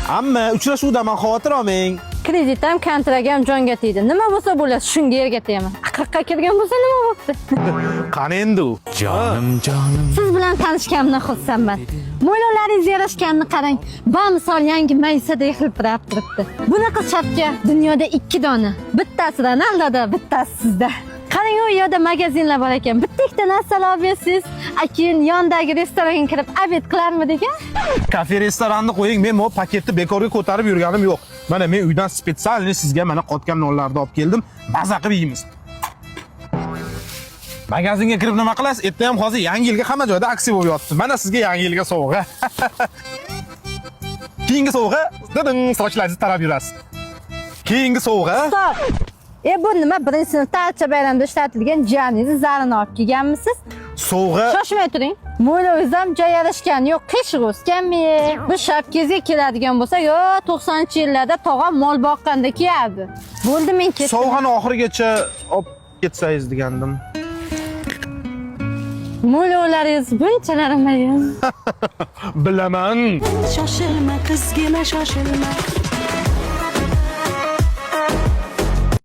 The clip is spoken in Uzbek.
Amma uchrashuvdan man xavotir olmang. Kredit ham, kontrakt ham jonga tegdi. Nima bo'lsa bo'ladi, shunga erga tegaman. 40 ga kirgan bo'lsa, nima bo'pti? Qani endi u? Jonim, jonim. Siz bilan tanishganimdan xursandman. Mo'ylovlaringiz yarashganini qarang. Bamisol yangi maysaday hilpirab turibdi. Bunaqa shapka dunyoda ikki dona. Bittasi Ronaldoda, bittasi sizda. Qarang, u yerda magazinlar bor ekan. Bitta ikkita narsalar olib bersangiz, keyin yondagi restoranga kirib обед qilarmidik, a? Kafe, restoranni qo'ying, men bu paketni bekorga ko'tarib yurganim yo'q. Mana men uydan специально sizga mana qotgan nonlarni olib keldim. Maza qilib yeymiz. Magazinga kirib nima qilasiz? Erta ham hozir Yangi yilga hamma joyda aksiya bo'lib yotibdi. Mana sizga Yangi yilga sovg'a. Keyingi sovg'a, diding, sochlaringizni tarab yurasiz. Keyingi sovg'a. Стоп! E, bu nima, birinchi sinfda archa bayramida ishlatilgan jiyaningizni zarini olib kelganmisiz? Sovg'a. Shoshmay turing. Mo'ylovingiz ham joy yarashgani yo'q, qiyshiq o'sganmi? Bu shapkangizga keladigan bo'lsa, yo 90-yillarda tog'am mol boqqanda kiyardi. Bo'ldi, men ketdim. Sovg'ani oxirigacha olib ketsangiz degandim. Mo'ylovlaringiz bunchalar mayin. Bilaman. Shoshilma, qizgina, shoshilma.